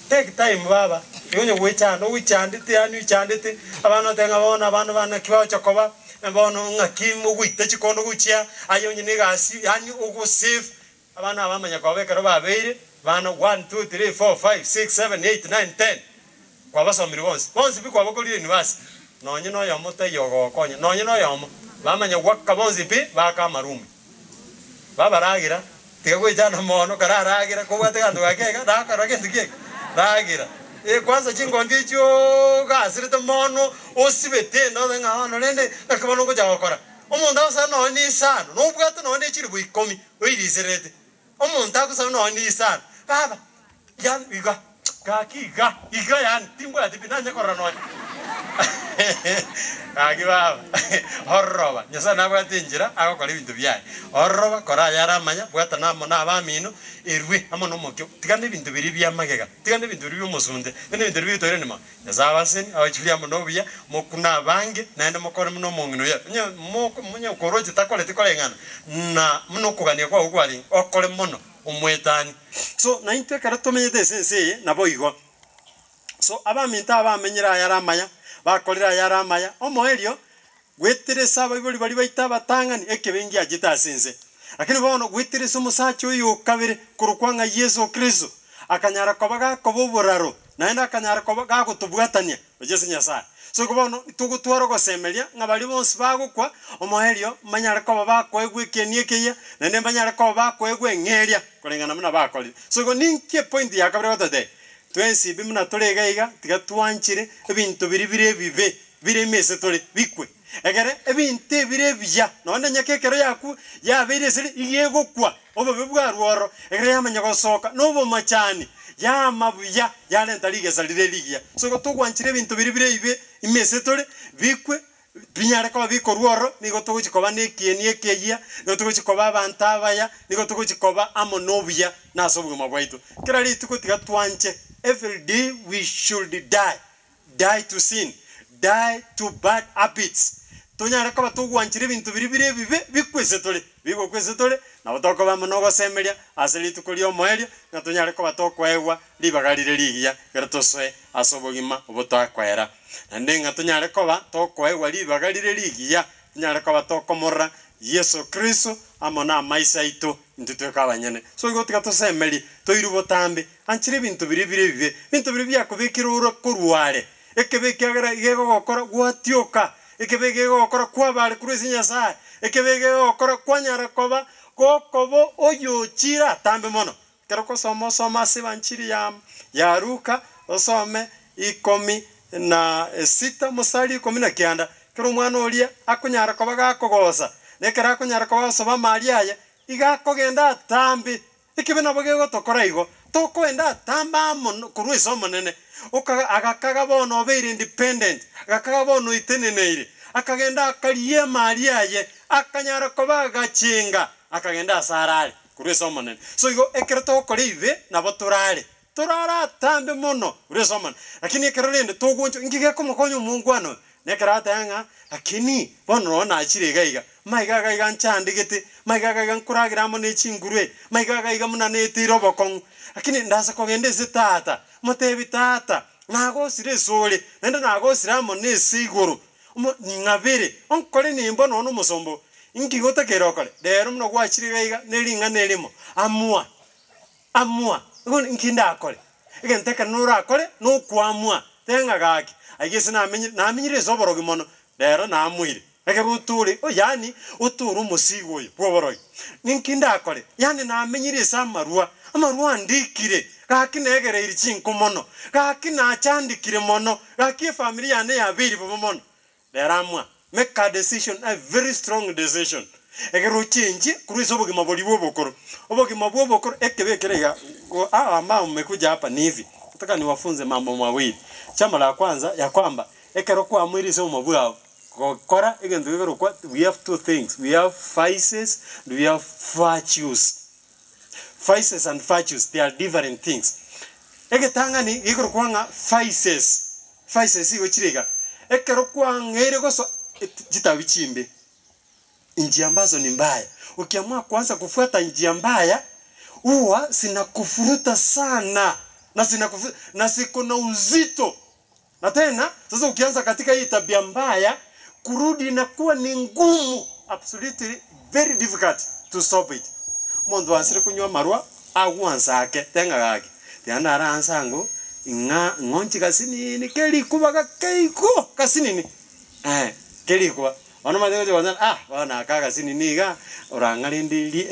Take time baba, igo onye goechanda oichandete yaani oichandete, abana otebe ng'a bono abana bane naki bagocha koba, bono ng'aki mogoita chikondo gochia, aye onye na egasi yaani ogosave, abana aba bamanya koba ekero babeire, bana one, two, three, four, five, six, seven, eight, nine, ten, kwabasomirie bonsi, bonsi pi kwabakorire university, nonye na oyomo taiyo ogogokonya, nonye na oyomo, bamanya goaka bonsi pi, baaka amarumi. Babaragera, tiga goechanda mono, kararagera kobwate gento gake iga, nakora gento ki eke? Ragera. Eh kwanza chingonti echioooo ogasirete mono, osibete enda obe ng'a bono rende naki bono ogocha gokora. Omonto agosaba nonye na isano, nobwate nonye na chilifu ikomi, oirisererete. Omonto agosaba nonye na isano, baba, yaani iga. Gaki iga, iga yaani timbwati pi nanye korora nonye Gaki baba, ororoba, Nyasae nabwate enchera agokora ebinto biaye. Ororoba, kora ayare amaya, bwatana amo na abamino, erwe amo na omokio, tiga na ebinto biria bia magega, tiga na ebinto biria bia omosunte, tiga na ebinto biria bitoirani mono. Nyasae abaseni, abachirie amo na obuya, mokune abange, naende mokore buna omong'ina oyo. Onye moko onye okoroche takoreti koreng'ana na buna okogania kwao kwarenge, okore mono. Omoetani. So naintwe ekero tomenyete ase ense eye naboigo. So abaminto aba bamenyire ayare amaya, bakorire ayare amaya, omoerio goetera ase abaibori baria baito abatang'ani ekebe ngiachete ase ense. Lakini bono goetera ase omosacha oyo o kabere korokwa ng'a Yeso Kristo, akanyara koba gakoba oboraro, naende akanyara koba gagotobwatania gochia ase Nyasae. So igo bono togotwara ogosemeria ng'a baria bonsi bagokwa, omoerio mbanyare koba bakoegwa ekieni ekeyia, naende mbanyare koba bakoegwa eng'eria koreng'ana buna bakorire. So igo ninki epoint ya kabere egototebia? Twensi pi buna tore iga iga, tiga twanchire ebinto biria bire ebibe bire ime ase tore, bikwe. Ekere ebinto ebire ebiya, nonye enyaka ekero yakwa yabeire eseri iga egokwa, obobe bwarwa ororo, ekero yamanya gosoka na obomachani, yaama buya, yarenta rigesa rire rigiya. So igo togwanchire ebinto biria bire ebibe ime ase tore, bikwe, binyare koba bikorwa ororo, nigo togochi koba na ekieni ekeyia, nigo togochi koba abanto abaya, nigo togochi koba amo na obuya na ase obogima bwaito. Kera rituko tiga twanche, every day we should die, Die to sin, die to bad habits, tonyare koba togwanchera ebinto biria bire ebibe bikwe ase tore, bigokwa ase tore, nabo tokoba amo nogosemeria ase rituko ri'omoerio, ng'a tonyare koba tokoegwa ribaga rire rigiya ekero tosoe ase obogima obotakoera. Naende ng'a tonyare koba tokoegwa ribaga rire rigiya, tonyare koba tokomorora Yeso Kristo amo namaiso aito intwe tweka abanyene. So igo tiga tosemerie, toirwe botambe, Anchera ebinto biria bire ebibe, ebinto biria biakobekire ore korwa are, ekebe ekiagera gekogokora gwatioka, ekebe gekogokora kwaba are korwa ase Nyasae, ekebe gekogokora kwanyara koba gokoba oyochire atambe mono. Ekero okosoma osome ase ebanchiri ya ya Luka, osome ikomi na sita mosari ikomi na kianda, ekero omwana oria akonyara koba gakogosa, na ekero akonyara koba agosoba amari aye, iga akogenda atambe. Ekebe nabo gegotokora igo, tokoenda atambe amo korwa ase Omonene. Okaga agakaga bono obeire independent, agakaga bono oiteneneire, akagenda akaria emari aye, akanyara koba agachenga, akagenda ase arare korwa ase Omonene. So igo ekero togokora ebibe nabo torare, torare atambe mono korwa ase Omonene. Lakini ekero rende togoonchoka, inki gekomokonya omongwana oyo? Nekero ateba ng'a lakini bono nonye nachire iga iga, maiga iga iga nchandegete, maiga iga iga nkoragera amo ne chingurue, maiga iga iga buna neteire obokong'u, lakini ndase kogenda ase tata, motebi tata, nagosire asore, naende nagosire amo na ase igoro, omo ning'abere, onkore nimbo nonye na omosomba oo, inki gotakeire okore? Rero buna gwachire iga iga ne ring'ana erimo, amua, amua, bono inki ndakore? Egento ekero norakore nokoamua, teba ng'a gaki, aiga ase namenyire, namenyire ase oborogi mono, rero naamuire. Ekero otore o yaani otore omosigo oyo bwa oborogi, ninki ndakore? Yaani namenyire ase amarwa, amarwa andikire, gaki negereiri chinko mono, gaki nachandikire mono, gaki efamiri yane yabeire bobe mono. Rero amua, make a decision, a very strong decision, ekero ochenchie korwa ase obogima boria bwa obokoro. Obogima bwa obokoro ekebe ekere iga, go hawa ambao mmekuja hapa ni hivi, nataka niwafunze mambo mawili, jambo la kwanza ya kwamba, ekero kwamuire ase obogima bwao, gokora egento gekorokwa we have two things, we have vices and we have virtues. Vices and virtues they are different things. Egetang'ani gekorokwa ng'a vices, vices igo chire iga, ekero kwang'eire gosoa chitabi chimbe, njia ambazo ni mbaya, ukiamua kuanza kufuata njia mbaya, huwa zinakuvuruta sana. Na zinakufu na ziko na uzito. Na tena sasa ukianza katika hii tabia mbaya, kurudi inakuwa ni ngumu, absolutely very difficult to stop it. Omonto oansire konywa amarwa, agwansa ake, teng'a gaki, tiga nare ango ing'a ng'onchi gasinini kerikuba gake igo gasinini, eh, kerikuba. Bono omanyete ngochia goteba ah bono aka agasinini iga, orang'a rende ri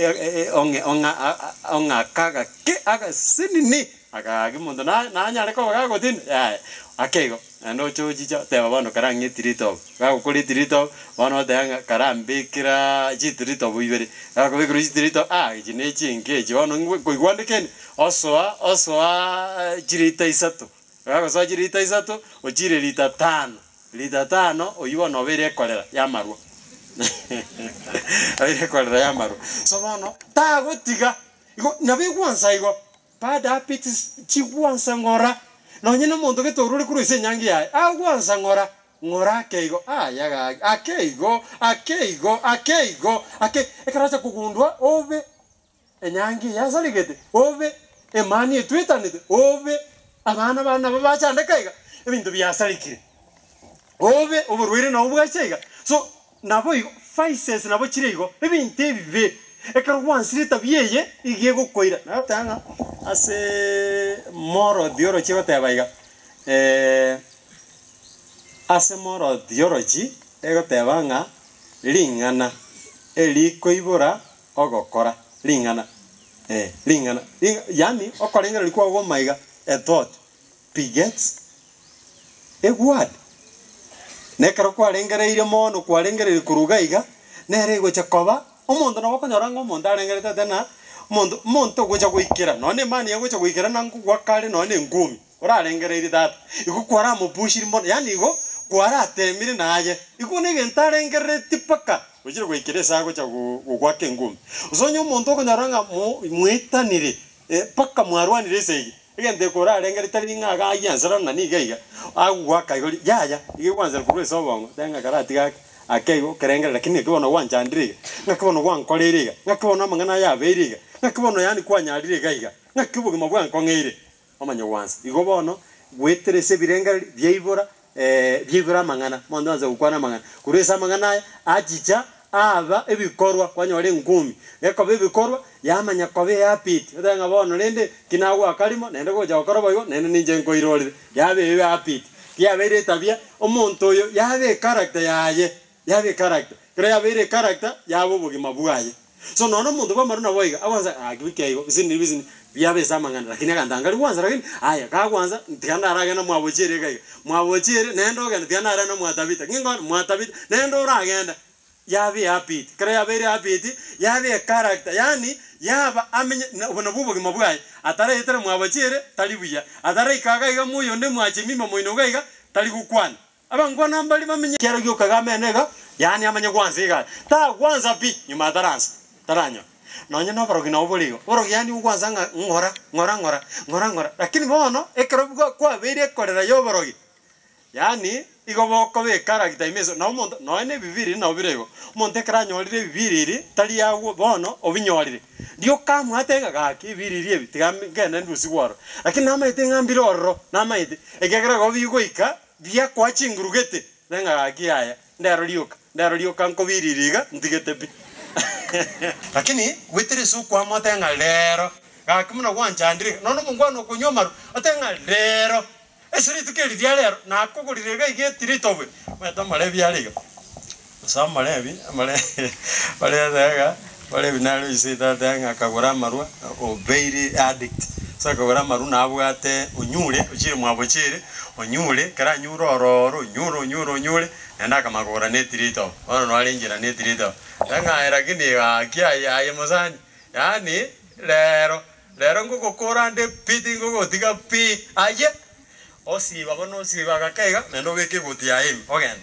ong'e ong'a ong'ake agake agasinini, aka gaki monto na nanyare koba gagotinda yaya, ake igo. Naende oche ochiche oteba bono karang'e etiritobu, gagokora etiritobu, bono oteba ng'a karambekeraa chitiritobu ibere, gakobekerwa chitiritobu ah echi na echinke echi bono ngwe nkoigwa nde kende, osoa osoaaa chirita isato, gagosoa chirita isato, ochire rita tano. Rita tano, oyio bono obeire ekorera y'amarwa. Obeire ekorera y'amarwa. So bono, tagotiga, igo nabo egwansa igo, bad habits chigwansa ng'ora, nonye na omonto gete orure korwa ase enyangi yaye, agwansa ng'ora, ng'ora ake igo, aya gaki, ake igo, ake igo, ake igo, ake, ekero acha kogundua obe enyangi eye asaregete, obe emani etwetanete, obe abana bane nabo bachandeka iga, ebinto biasarekire, obe oborwaire nabo bwacha iga. So, naboigo vices nabo chire igo, ebinto ebibe, ekero gwansire etabia eye, iga egokoira. Nagoteba ng'a aseeee moral theology egoteba iga, ase moral theology, egoteba ng'a ring'ana erikoibora ogokora ring'ana, eh, ring'ana, ring'a yaani okorengereria kwao kw'amaiga, a thought begets a word. Na ekero kwarengereirie mono kwarengereirie korwa iga iga, nere egocha koba, omonto nabo okonyora ng'a omonto arengerete ate ng'a, omonto omonto ogocha goikera nonye na emani egocha goikera na nkogwaka are nonye na engumi. Orarengereirie tata, igo kwaramopushiri mono, yaani igo kwaratemire naye, igo negento arengereretie mpaka ochire goikera ase agocha gogoaka engumi. Gose onye omonto okonyora ng'a mo mwetanire mpaka mwarwanire esegi, egento eke orarengererie tari ng'a iga agianserana na niga iga, agogoaka igo riria yaya, iga egwanserwa korwa ase obongo, teba ng'a karatiga ake ake igo okerengereria lakini naki bono gwanchandire iga, ng'aki bono gwankoreire iga, ng'aki bono amang'ana aya abeire iga, ng'aki bono yaani kwanyarire iga iga, ng'aki obogima bwankong'eire. Omanye gwansa. Igo bono, goetera ase ebirengererio biaibora, biaibora amang'ana, omonto oansa gokwana amang'ana. Korwa ase amang'ana aya, achicha aba ebikorwa, kwanyora enkomi, gekoba ebikorwa, yamanya koba ehabit, otebe ng'a bono rende, ki nagoaka rimo, naende gocha gokora boigo, naende ninche nkoirorere. Yaba eyo ehabit, kiabeire etabia, omonto oyo yaba echaracter yaye, yaba echaracter. Ekero yabeire echaracter, yaba obogima bwaye. So nonya omonto bw'amaru nabo iga, agwansa gaki bike igo, bisinini bisinini, biabe ase amang'ana, lakini aganto anga gwansa lakini aya kagwansa tiga naragende mwabochiere iga iga, mwabochiere naende ogende tiga naragende mwa Tabitha, ng'ingo bono mwa Tabitha, naende oragenda, yaba ehabit, ekero yabeire ehabit, yaba echaracter yaani yaba amenye na obo nabwo obogima bwaye, ataraetera mwabochiere tari buya, ataraika iga iga moyonde mwachemima moino iga iga, tari gokwana. Abangwana mbaria bamenye ekiaro gioka ameno iga, yaani amanye gwansa iga aye. Tagwansa pi, nyuma ataransa, taranyora. Nonye na oborogi nabo bore igo. Oborogi yaani ogwansa ng'a ng'ora, ng'ora ng'ora, ng'ora ng'ora. Lakini bono, ekero bwa kwabeire ekorera ya oborogi, yaani igo bokoba echaracter ime ase na omonto nonye na ebibiriri nabo bire igo. Omonto ekero anyorire ebibiriri, tari agwo bono obinyorire, rioka amwate ng'a gaki ebibiriri ebi tiga ngende ndusigwe ororo. Lakini namaete ng'a mbire ororo, namaete, ekiagera igo bigoika. Biakoa chinguru gete, neng'a gaki yaya, ndero rioka, ndero rioka nkobiriri iga, ntigete pi. Lakini goetera ase okwama otebe ng'a rero, gaki buna gwanchandire iga, nonya omongwana okonywa amarwa, otebe ng'a rero, ase rituko eri ria rero, nakogorire iga iga etiritobwe, omanyete omorebi are iga, gose omorebi, omore oretebe iga, omorebi nare oise tateba ng'a akagora amarwa, obeire addict, ase akagora amarwa nabwate onyure, ochire mwabochire, onyure, ekero anyure ororo, onyure onyure onyure, naende akamanya kogora na etiritobo, bono naro enchera na etiritobo, ng'a aye lakini gaki aye aye mosani, yaani rero, rero ngogokora nde pi tingogotiga pi, aye. Osiba bono osiba gake iga, naende obeke egoti yaye ime, ogende.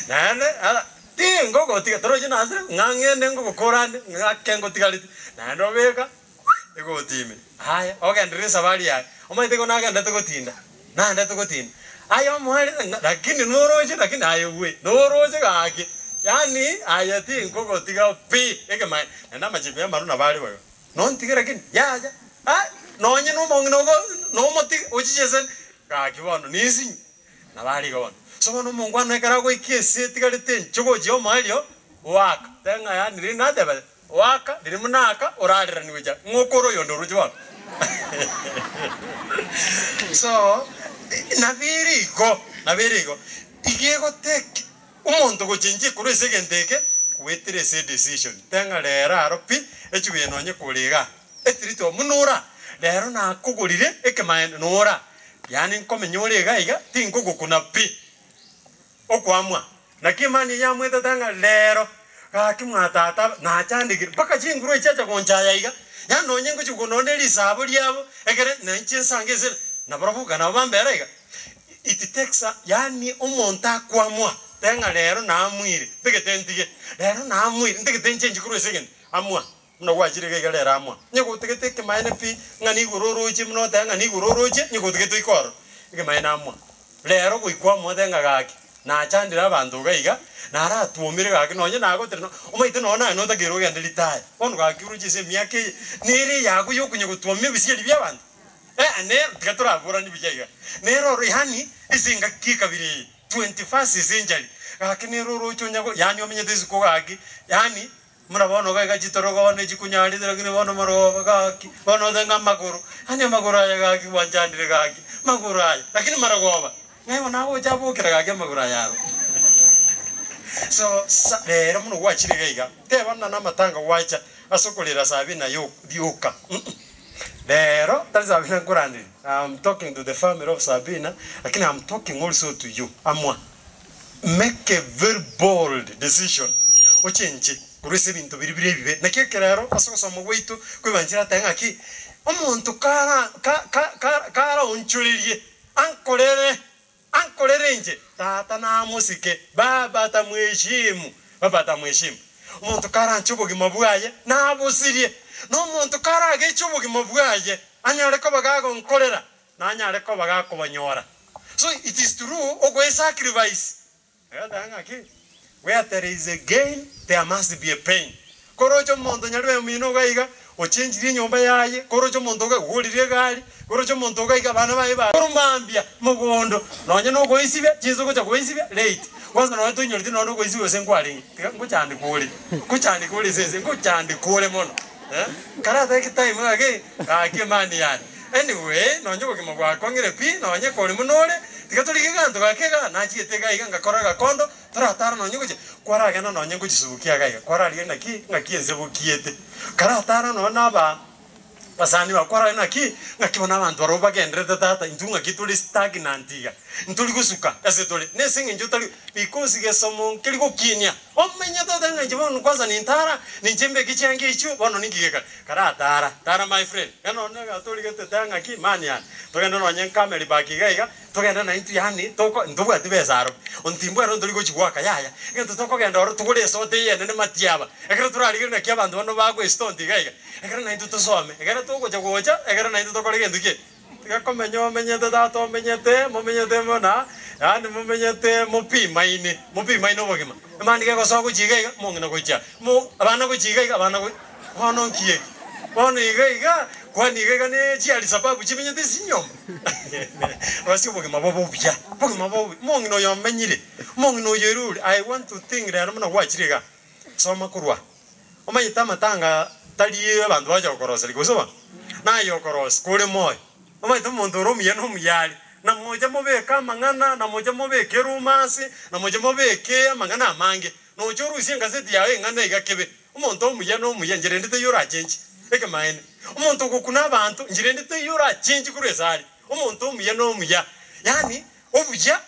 Naende ara tingogotiga, torochi nasire ng'a ng'ende ngogokora nde, ng'ake ngotigareti, naende obeka egoti ime. Aya, ogenderere esabari yaye, omanyete igo nagendete gotinda, naendete gotinda. Aye omoerire ng'a lakini noroche lakini aye bwe, noroche gaki, yaani aye tinkogotiga pi, ekemaene. Naende amachiko y'amaru nabo are boigo, nontige lakini yaya, ah. Nonye na omong'ina ogo na omotige ochiche ase gaki bono ninsinyu. Nabo are igo bono. So bono omongwana ekero agoika ase etigarete enchogu gochia omoerio, oaka. Teba ng'a yaani riria nateba oaka, riria buna aka, orarerani gocha ng'a okore oyonde oroche bono. So, nabo ere igo, nabo ere igo. Iga egotake omonto gochenchia korwa ase egento eke, goetera ase edecision. Teba ng'a rero aro pi, echibuya nonye kore igaa. Etirito buna ora, rero nakogorire ekemaene nora, yaani nkomenya ore iga iga, tinkogokuna pi. Okoamua. Naki emani eye yamwetete ng'a rero, gaki mwa tata aba, nachandekire mpaka chinguru echiacha gonchaya iga, yaani nonye ngochia nonye ne risabo riabo, ekere nainche nsange ase nabarabwo iga nabo bambera iga. It takes a yaani omonto akoamua, teba ng'a rero naamwire, ntagete ntige, rero naamwire, ntagete nchenchi korwa ase egento, amua. Buna gwachire iga iga rero amwa. Onye gotagete ekemaene pi, ng'a nigoro oroche buna oteba ng'a nigoro oroche, onye gotagete oike ororo, ekemaene amwa. Rero goikwa amwa otebe ng'a gaki, nachandire abanto iga iga, naratwomire gaki nonye nagotire no omanyete nonye naye notakeire ogende ritaya. Bono gaki oroche ase emiaka eye, nere eyago ya okonya gotwomia ebisieri bia abanto? Eh nero tiga toraboranie buya iga. Nere oro yaani ase engaki ekabira eye, 21st century, gaki nere oroche onya go yaani omenyete isiko gaki, yaani Buna bono iga iga chitorogo ne chikunyarete, lakini bono marogoba gaki, bono otenge amagoro, yaani amagoro aya gaki gwanchandire gaki, magoro aya, lakini marogoba, ng'ai bono agocha abokera gaki amagoro aya aro. So sa rero buna gwachire iga iga, teba buna namatanga gwacha ase okorera Sabina yo rioka mm rero tari Sabina nkoranderia, I'm talking to the family of Sabina, lakini I'm talking also to you, amwa. Make a very bold decision, ochenche korwa ase ebinto biria bire ebibe. Naki ekerero ase ogosoma gwaito kwebanchire atebe ng'aki, omonto kara ka ka ka karaonchorerie ankorere ankorere inche, tata namosike, baba atamweshimu, baba atamweshimu. Omonto karanche obogima bwaye, nabosirie, na omonto karageche obogima bwaye, anyare koba gagonkorera, nanyare koba gakobanyora. So it is true ogoe sacrifice egoteba ng'aki where there is a gain there must be a pain. Koroche omonto nyarebe omino iga iga ochenchirie enyomba yaye, koroche omonto iga ogorire egari, koroche omonto iga iga abana baye ba korwa mambia mogondo nonye na ogoesibia chinsa ogocha goesibia late. Kwanza nonye toinyoreti nonye ogoesibia gose nkwarenge tiga ngochandeka ore, ngochandeka ore ase ense ngochandeka ore mono eh, karatake time gaki gaki emani yane. Anyway, nonye obogima bwakong'ire pi, nonye kore buna ore, tiga torige egento gake iga, nachiete iga iga ngakora agakondo, toratara nonye gochia, kwaragenda nonye ngochisubukia iga iga, kwararigia naki, ng'aki ense bokiete. Karatara nonye na aba abasani bao, kwarora naki, ng'aki bono abanto barobwo bagendererete tata, intwe ng'aki tore stagnant iga, ntori gosuka ase tore, na ase eng'encho otari, because gesomo nkeri gokinia. Omenyete otebe ng'a inche bono kwanza nintara, ninche mbeke chianga echio, bono ninki gekare. Karatara, tara my friend, yaani nonye ekero torigete teba ng'aki mani yane, togende nonye nkameri park iga iga, togende naintwe yaani toko ntobwati besa aro, ontimbwa ero ntori gochi goaka yaya, egento tokogenda oro togore esoda eye enene matiaba, ekero torarigereria naki abanto bano bagoestonti iga iga, ekero naintwe tosome, ekero togocha gocha, ekero naintwe tokore gento ki? Tiga komenya omenyete tata omenyete, momenyete buna, yaani momenyete mopimaine, mopimaine obogima. Emani gegosoa gochia iga iga, omong'ina gochia, mo abana gochia iga iga, abana go bono nki eke? Bono iga iga, kwani iga iga ne chialisababu chimenyete ase chinyomba? Rosia obogima bobe obuya, obogima bobe obuya. Omong'ina oyo omenyire, omong'ina oyo ere oria, I want to think rero buna gwachire igaa, soma korwa. Omanyete amatanga tari abanto bacha gokoroseria, gose bono? Naye okorosia kore moyo. Omanyete omonto ore omuya nomuya are, na moche mobeke amang'ana, na moche mobeke rumors, na moche mobeke amang'ana amange. Noche orusie engazeti yao eng'ana iga kebe. Omonto omuya nomuya, inchera ende teiyo orachenche. Ekemaene. Omonto ogokuna abanto, inchera ende teiyo orachenche korwa ase are. Omonto omuya nomuya. Yaani, obuya.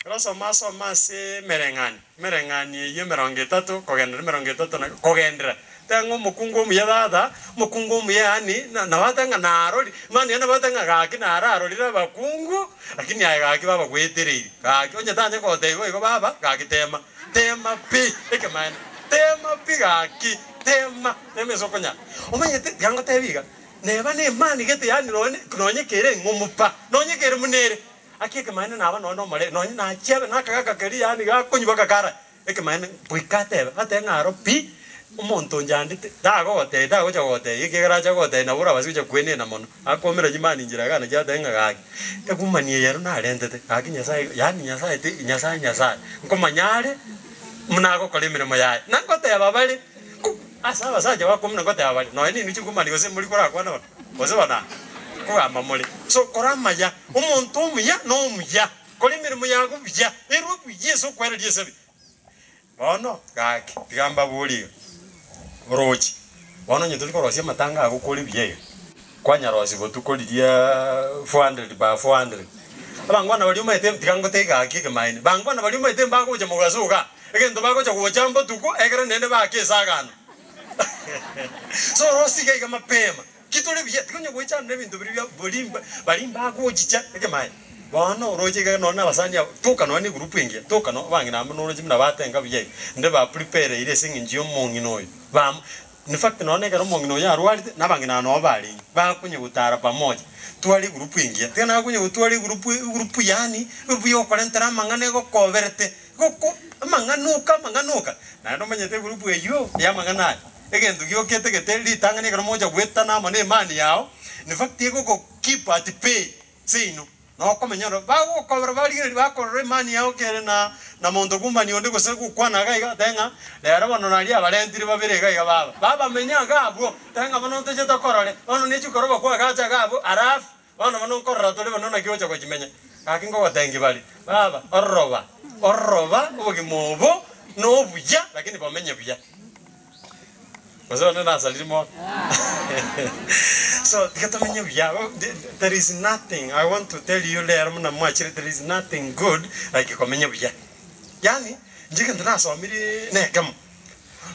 Ekero osoma asome ase emereng'anio, emereng'anio eyio emerongo etato kogenderera emerongo etato na kogenderera, teba ng'a omokungu omuya tata, omokungu omuya yaani na nabate ng'a narori, mani yaani nabate ng'a gaki nararorire abakungu, lakini aye gaki babagwetereiri, gaki onye tanya gotebia boigo baba, gaki tema, tema pi, ekemaene, tema pi gaki, tema, tema ase okonyara. Omanyete, tiga ngotebi iga, neba na emani gete yaani nonye nonye kere eng'umu pa, nonye kere buna ere. Aki ekemaene naba nonya nomorembe, nonya nachia abe nakagaka keria yaani gakonywa bagakara, ekemaene goika atebe, atebe ng'a aro pi, Omonto onchandete, tagogotebia, tagocha gogotebia ekiagera acha gogotebia nabo orabase gocha kwenena mono, akoumera chimani nchera iga naki atebe ng'a gaki, egumani eye ero narentete, gaki Nyasaye yaani Nyasaye ti Nyasaye Nyasaye, nkomanya are buna agokora emeremo yaye. Na ngoteba bare, ko ase abasacha bakomuna ngoteba bare, nonye ninwe chigumani gose mbori korakwana bono, gose bono aa, nkogamba more. So kora amaya, omonto omuya na omuya, kora emeremo yago buya, erwe buya ase okwereria esabi. Bono gaki, tiga mbaborie iga, oroche, bono onye tori korosia amatanga ago kore buya iga, kwanyarosia botuko riria 400 by 400, abangwana baria omanyete tiga ngotebi gaki ekemaene, bangwana baria omanyete mbagocha mogaso igaa, egento bagocha gocha mbotuko ekero naende baake esagano. So rosia iga iga mapema. Ki tore buya, tikonya goichana nebinto biria bia boria mba baria mbagochicha ekemaene. Bono oroche iga nonye na abasani aba, toka nonye na egroup engiya, toka no abang'ina amo noroche buna batenga buya iga, naende ba prepareire ase eng'encho ya omong'ina oyo, bamo in fact nonye na ekero omong'ina oyo arwarete, na abang'ina aba nabo barenge, bakonya gotara pamoja, tware egroup engiya. Tiga nakonya gotwara egroup egroup yaani, egroup ya okorentera amang'ana egokoberete, goko amang'ana oka amang'ana oka, naende omanyete egroup eywo ya amang'ana aya. Egento giokete gete ritang'ani ekero mogocha goetana amo nemani yao, in fact egoko keep at bay seino, nokomenya oro bagokobera barigereria bakorora emani yao kere na na monto kumani onde gose gokwana iga iga teba ng'a rero bono naria abarentire babere iga iga baba, babamenya iga abwo, teba ng'a bono ntoche tokorore, bono ne chikoroba kwagacha iga abwo alafu bono bono nkorora tore bono naki ogocha gochimenya. Gaki ngogotengia bare, baba ororoba, ororoba obogima obo nobuya lakini bomenye buya. Gose onde nasarire mono? So tiga tomenye buya, there is nothing I want to tell you rero buna mwachire there is nothing good like komenya buya. Yaani inche egento nasomire nekemo,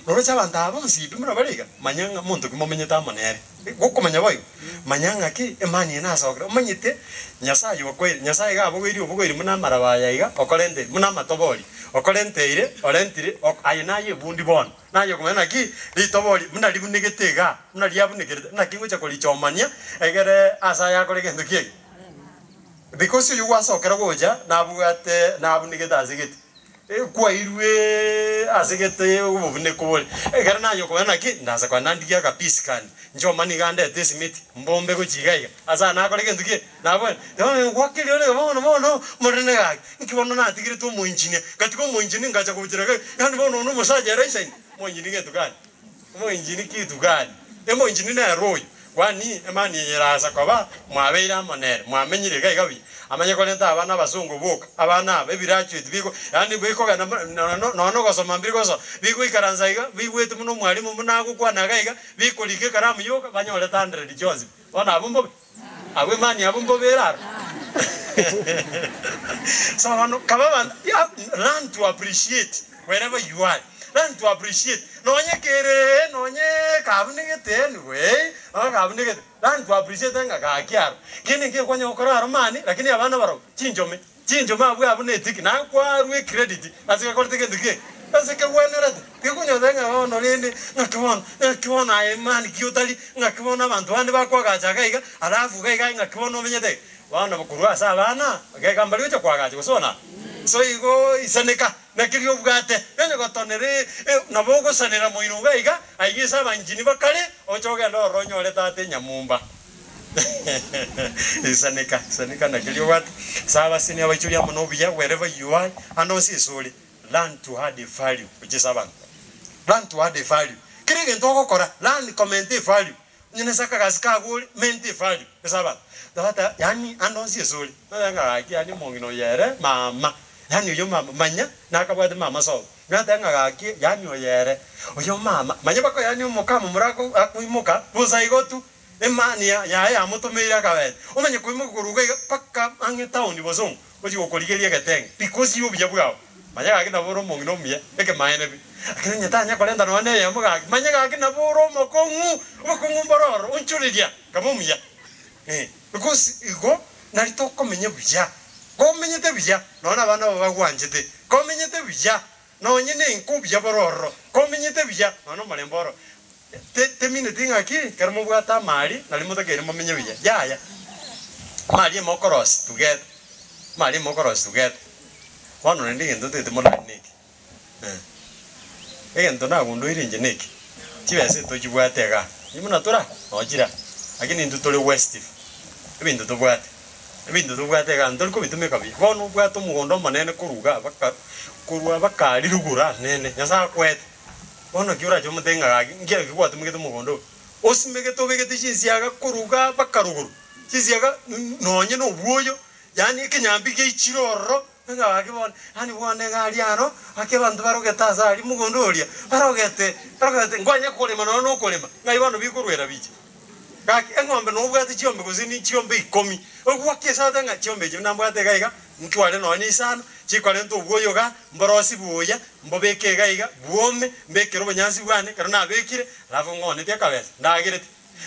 noroche abanto aba bonsi pi buna bare iga, manya ng'a monto ki momenyete amo nere. Gokomanya boigo, manya ng'aki emani eye nasokire, omanyete Nyasaye okoeire, Nyasaye iga abogoirie obogoirie buna amaraba aya iga, okorenteire buna amatobori, okorenteire, orentire, ok aye naye ebundi bono. Naye okomanya naki ritobori buna ribunegete igaa, buna riabunekerete, naki ngocha korichomania egere ase aya akore gento ki eke. Because oyio gwasokera gocha nabwate nabunegete ase gete, kwairwe ase gete obobuneko bore. Ekero naye okomanya naki, ndasa kogenda ndigie akapisi kane, nchomanie iga ndete esimiti, mbombe gochia iga iga, ase aya nakore gento ki eke. Nabo gwakeria ore bono bono Omonene gaki, inki bono natigerete omoengineer, ngatiga omoengineer ngacha kobuchera iga, yaani bono one omosacha ere aisaine, omoengineer gento gani? Omoengineer kitu gani? Omoengineer nere oyo, kwani emani eye erasa koba mwabeire amo nere, mwamenyire iga iga buya, amanye korenta abana abasongo boka, abana aba ebirachueti biko yaani bikogenda buna nono nonya ogosoma mbiri gosoma, bigoikaransa iga, bigwete buna omwalimu buna agokwana iga iga, bikorika ekaramu yoka, banyorete hundred chionsi pi, bono abwo mbobe. Abwo emani yabo mbobe ere aro. So bono kaba abanto ya learn to appreciate wherever you are. Learn to appreciate nonye kere nonye kabunegete anyway, nonye kabunegete, learn to appreciate ng'a gaki aro. Kende nki okonya gokora aro mani, lakini abana barobwo chinchome. Chinchoma abwo abwo netiki, naye kwarua ecredit ase gekorete gento ki? Ase kegwenerete. Tikonyora ng'a bono rende ng'aki bono, ng'aki bono aye man ki otari, ng'aki bono abanto bande bakoagacha iga iga, alafu iga iga ng'aki bono omenyete iga. Bono korwa ase abana, iga iga mbari gocha koagacha gose bono aa. So igo isaneka, naki riria obwate, onye gotonera nabo ogosanera moino iga iga, aiga ase abanchini bakare, oche ogende ororo onyore tata enyamumba. Isaneka, isaneka naki riobwate. Saba ase niabaichoria amo nobuya wherever you are, ande onsi ase ore, learn to add a value gochia ase abanto. Learn to add a value. Kera egento ogokora, learn komenta evalue. Onye nase akagasi kago ore, menta evalue ase abanto. Tata, yaani ande onsi ase ore, nonye ng'a gaki yaani omong'ina oyo ere mama, yaani oyio mama, manya nakabwate mama sobo. Nateba ng'a gaki yaani oyo ere, oyo mama, manya baka yaani omokama omore akoimoka bosa igo tu. Emani yaye yamotomeire akabete, omanye koimoka korwa iga iga mpaka ang'e town bosongo, ochie gokorigeria egetenge because y'obuya bwao. Manya gaki nabo ore omong'ina omuya, ekemaene pi. Lakini onye tanya korenta nonya na eyemo gaki, manya gaki nabo ore omokong'u, obokong'u mbore ororo, onchoreria, kaba omuya eh, because igo nari tokomenya buya. Komenyete buya, nonya na abana aba bagwanchete, komenyete buya, nonye na enka obuya bore ororo, komenyete buya, nonya na omorembe oro. Temineti ng'aki ekero mobwate amari nario motakeire momenye buya. Yaya, amari mokorosia together, amari mokorosia together. Bono rende egento ntagete morore neke, eh, egento nagundoire inche neke. Chibesa etochibwate igaa, inche buna tora nochira, lakini intwe tore wastive, ebinto tobwate, ebinto tobwate igaa ntori kobitumeka buya. Bono obwate omogondo omonene korwa igaa baka korwa baka aria rugoro anene, Nyasaye akoete, bono naki orache omote ng'a gaki nki eki gwatumegete omogondo oyo? Osimegete obegete chinsiaga korwa igaa baka rugoro, chinsiaga nonye na obwoyo, yaani ekenyambi geichire ororo. Ng'a gaki bono, yaani bono iga aria aro, gaki abanto barogete ase aria mogondo oria, barogete, barogete, nkwanye korema nonya na okorema, ng'ai bono bikorwera biche? Gaki eng'ombe nobwate chiombe gose ni chiombe ikomi, ogwake esate ng'a chiombe echi buna mbwate iga iga, ntware nonya na isano, chikorenta obwoyo igaa, mborosie buya, mbobeke iga iga, bwome, mbekere obonyansi bwane, ekero nabekire, alafu ng'onetie akabesa, ndagerete.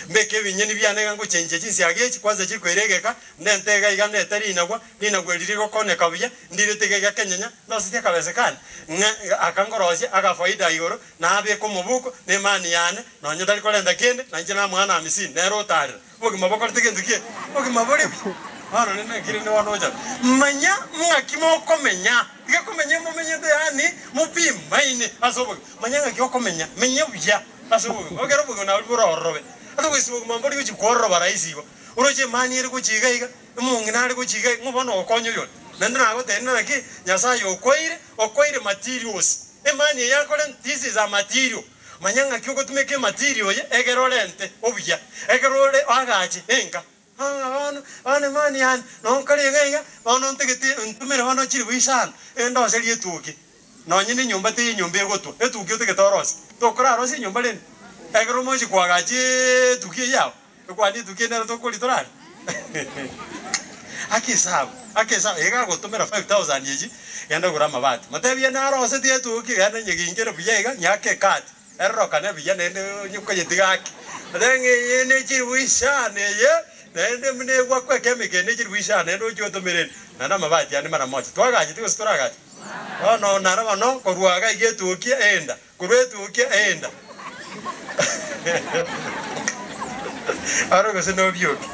Mbeke ebinyeni biane iga ngochenchia chinsiaga echi, kwanza chikoira egeka, ndente iga iga ndete rinagwa, rinagwa eri rigokoneka buya, ndirete iga iga kenyenya, ndosetie akabese kane, ng'a aka nkorosia agafaida igoro, nabeke omobuko, na emani yane, nonye tari korenta kende, na inche namoa na amisini, nere otarera. Obogima bokorete gento ki? Obogima bore buya. Bono rende naki rende bono ocha manya ng'aki mokomenya, tiga komenya momenyete yaani mopimaine ase obogima, manya ng'aki okomenya, menya buya. Ase obogima, ekero obogima naboria bore ororobe, ase ogoisia obogima mbori gochia kwororoba rahisi igo, oroche emani ere gochia iga iga, omong'ina are gochia iga iga, ng'o bono ogokonya oyonde? Naende nagotebia naki, Nyasaye okoeire, okoeire materials, emani eye akore this is a material, manya ng'aki ogotumeka ematerial eye egere orente obuya, ekero ore oagache enka. Ng'a bono, bono emani yane, nonkore iga iga, bono ntagete ntumere bono chilifu isano, endoserie etuki. Nonye na enyomba teiyo enyomba egotwa, etuki otagete orosie, tokorarosie enyomba rende? Ekero omochie koagacha etuki eyio yao, ekwani etuki eye nero tokoria torare? Ake esabu, ake esabu, iga agotomera 5000 echi, genda ogore amabati, motebie narosetie etuki, genda nyegingere buya iga, nyeake ekati. Erorokane buya naende onye koyetiga ake, otebe ng'a eye ne chilifu isano eye, naende buna egwakwa ekemika eye ne chilifu isano naende ochie otomere ende, naende amabati ande mara mocha. Twagacheti gose toragache? Bono naro bono korwa iga iga etukia enda, korwa etukia enda. Aro gose nobioki.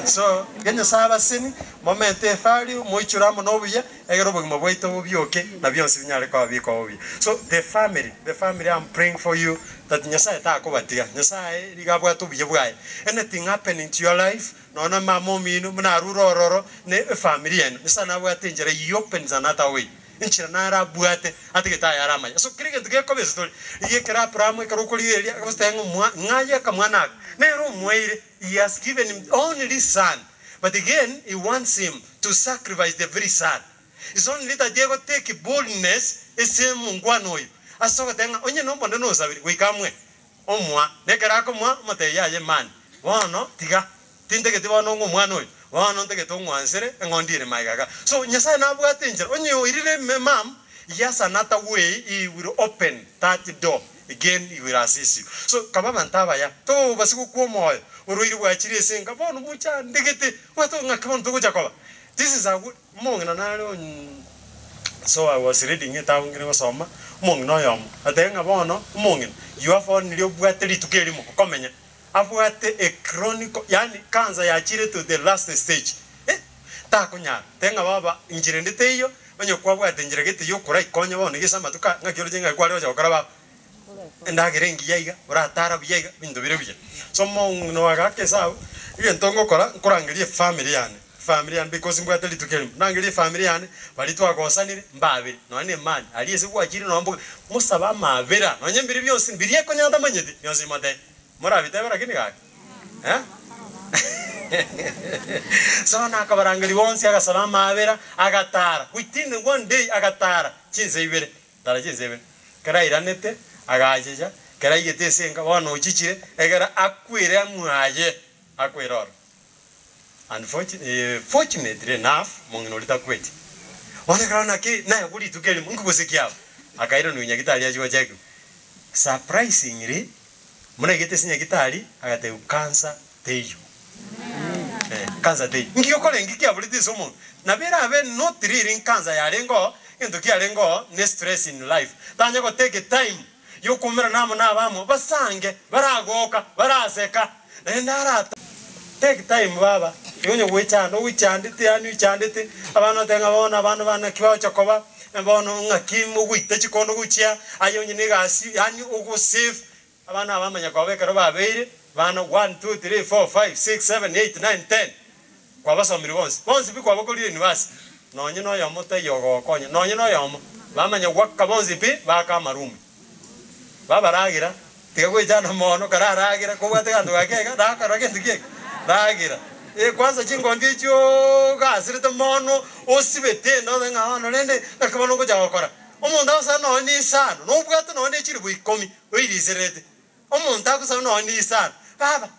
So, iga Nyasaye abaseni, momente evalue, moichore amo nobuya, Ekero obogima bwaito bobioke, na bionsi binyare koba bikoba buya. So the family, the family am praying for you that Nyasaye takobatiga. Nyasaye nigo abwate obuya bwaye. Anything happening to your life, nonya na mama omino buna arure ororo, ne efamiri yenu, Nyasaye nabwate enchera, he opens another way. Enchera naro abwate, atigete ayare amaya. So kera egento gekoba ase tore, rigia ekero Abraham ekero okorigereria, agoteba ng'a omwa ng'aye akamwana aka, nere omoeire, he has given him only son. But again he wants him to sacrifice the very son. It's only that ego take boldness ase omongwana oyo ase ogoteba ng'a onye nomonene osabire goika amwe omoa na ekero akomoa omotebi yaye man bono tiga tintageti bono ong'e omwana oyo bono ntagete ong'wansere eng'ondi ere magega iga. So Nyasaye nabwate enchera onye oirire emam he has another way he will open that door Again he will assist you. So kaba abanto abaya, tobase gokwa omoyo, orwaire bwachire ase enka, bono mochandegete, obwate ng'aki bono togocha koba. This is a good, omong'ina nare on so I was reading etabu nkere gosoma, omong'ina oyomo, atebe ng'a bono, omong'ina, you have only obwate rituko erimo okomenya, abwate a chronic yaani cancer yachire to the last stage, eh, takonyara, tebe ng'a baba inchera ende teiyo, Onye kwabwate enchera gete y'okoraikonya bono gese amatuko aya, ng'aki oroche ng'aki kware gocha gokora baba? Endagera engiya iga, oratara buya iga, ebinto bire buya. So omong'ina oyo agaka esabu, egento ngokora, nkorangeria efamiri yane, efamiri yane because mbwate rituko erimo, ndangerie efamiri yane, baria twagosanire, mbabere, nonya na emani, aria ase gwachire nonya mboka, mosabe amabera, nonya mbiria bionsi, mbiria ekonya ntamanyeti, bionsi motebe, morabitebe lakini gaki. Eh? So bono akabarangeria bonsi agasaba amaabera, agatara, within one day agatara chinsa ibere, tara chinsa ibere. Ekero airanete, agachicha, ekero aigete ase enka bono ochichire, egere akwere amwaye, akwere oro. Unfortunately, fortunately enough, mong'ina oria takweti. Bono ekero naki naegwa rituko erimo, inki gose kiaba? Akairanigwa nyagitari achia gochekiwa. Surprisingly, Buna aigete ase nyagitari, agatebigwa cancer teiyo. Eh, cancer teiyo. Inki gekora inki kiaborete ase omonto? Nabo erabe not really cancer yarenge oo, egento kiarenge oo ne stress in life. Tanya go take time yokoumera amo na abamwabo basange, baragoka, baraseka, naende arata take time baba, igo onye goechanda oichandete yaani oichandete, abana otebe ng'a bono abana bane naki bagocha koba, bono ng'aki mogoita chikondo gochia, aye onye na egasi yaani ogosave. Abana aba bamanya koba ekero babeire bana one, two, three, four, five, six, seven, eight, nine, ten, kwabasomirie bonsi, bonsi pi kwabakorire university, nonye na oyomo taiyo ogogokonya, nonye na oyomo, bamanya goaka bonsi pi, baaka amarumi. Babaragira, tiga goechanda mono, kararagira, kobwate gento gake iga, rakora gento ki eke? Ragira. Eh, kwanza chingondi echiooo gasirete mono, osibete ende obe ng'a bono rende, naki bono ngocha gokora? Omonto agosaba nonye na isano, nobwate nonye na chilifu ikomi, oirisererete. Omonto agosaba nonye na isano, baba,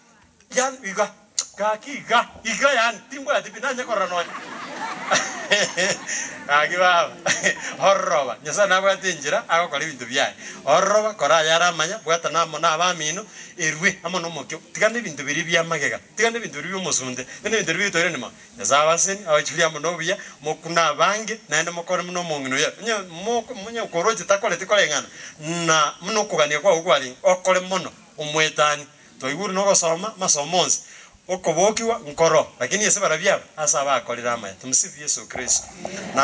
yani iga, gaki iga, iga yaani timbwati pi, nanye korora nonye gaki baba, ororoba, Nyasaye nabwate enchera agokora ebinto biaye, ororoba kora ayare amaya, bwatana amo na abamino, erwe amo na omokio, tiga na ebinto biria bia magega, tiga na ebinto biria bia omosunte, tiga na ebinto biria bitoire nyuma. Nyasae abaseni, abachurie amo nobuya, mokune abange, naende mokore buna omong'ina oyo. Onye moko onye okoroche takoreti koreng'ana na buna okogania kwao kwarenge, okore mono, omoetanie. Twaigure nogosoma amasomo onsi, okobokigwa nkoro, lakini ase barabwo aba, ase abakorire amaya. Tumsifu Yesu Kristo. Na.